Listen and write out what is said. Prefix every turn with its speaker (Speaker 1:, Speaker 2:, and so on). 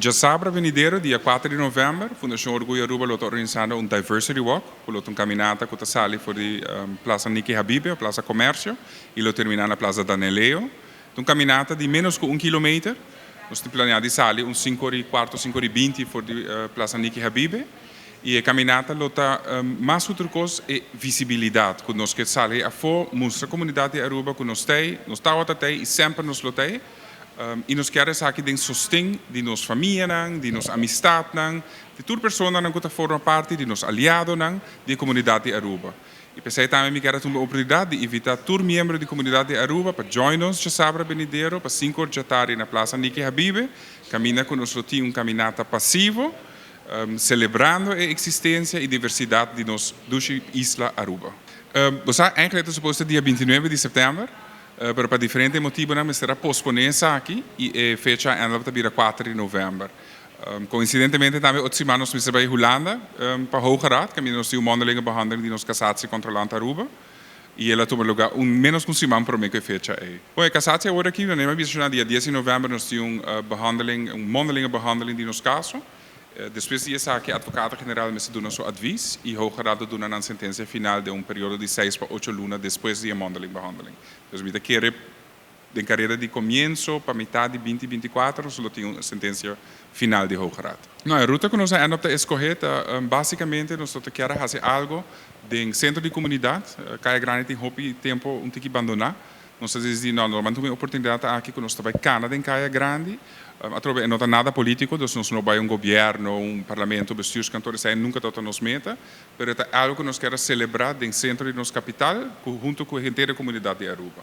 Speaker 1: Djasabra venidero, dia 4 di november, Fundacion Orguyo Aruba lo ta organisando un Diversity Walk, cu lo ta un caminata cu ta sali for di Plaza Niki Habibe, Plaza Comercio, y lo termina na Plaza Daneleo. Un caminata di menos cu 1 kilometer. Nos ta planea di sali un 5'15, 5'20 for di Plaza Niki Habibe. Y e caminata lo ta mas otro cos e visibilidad, cu nos kier sali afo, mustra comunidad di Aruba cu nos t'ey, nos ta y semper nos lo t'ey. Y nos kier aki den sosten di nos famia, di nos amistad, di tur persona cu ta forma parti di nos aliado, di comunidad di Aruba. Y p'esey tambe mi kier tuma e oportunidad di invita tur miembro di comunidad di Aruba pa join nos djasabra venidero pa 5'or di atardi na Plaza Niki Habibe, caminda cu nos tin un caminata pasivo, celebrando e existencia y diversidad di nos dushi isla Aruba. Bo eigenlijk ta supuesto dia 29 di september, pero pa diferente motibo mester a pospone esaki y e fecha ainda ta bira 4 di november. Coincidentemente tambe otro siman nos ta bay Hulanda pa Hoge Raad, cu nos tin un mondelinge behandeling di nos cassatiecontrolant Aruba. Y el a tuma luga un menos cu un siman prome cu e fecha ey. Bon, e cassatie awor aki, nos a dia 10 di november nos tin un behandeling, un mondelinge behandeling di nos caso. Despues di esaki, advocaat-generaal mester duna su advies y Hoge Raad duna un sentencia final den un periodo di 6 pa 8 luna despues di e mondeling behandeling. Dus mi ta kere den careda di comienso pa mitar di 2024, nos tin un sentencia final di Hoge Raad. No, e ruta cu nos a end up scoge, basicamente nos kier haci algo den centro di comunidad. Caya Grandi tin hopi tempo un tiki abandona. Nos a dicidi, no, normalmente un oportunidad aki cu nos ta bay cana den Caya Grandi. Atrobe, no ta nada politico, dus nos no bay un gobierno, un parlamento, bestuurskantoor, esey nunca ta nos meta, mas ta algo cu nos kier celebra den centro di nos capital, hunto cu henter e comunidad di Aruba.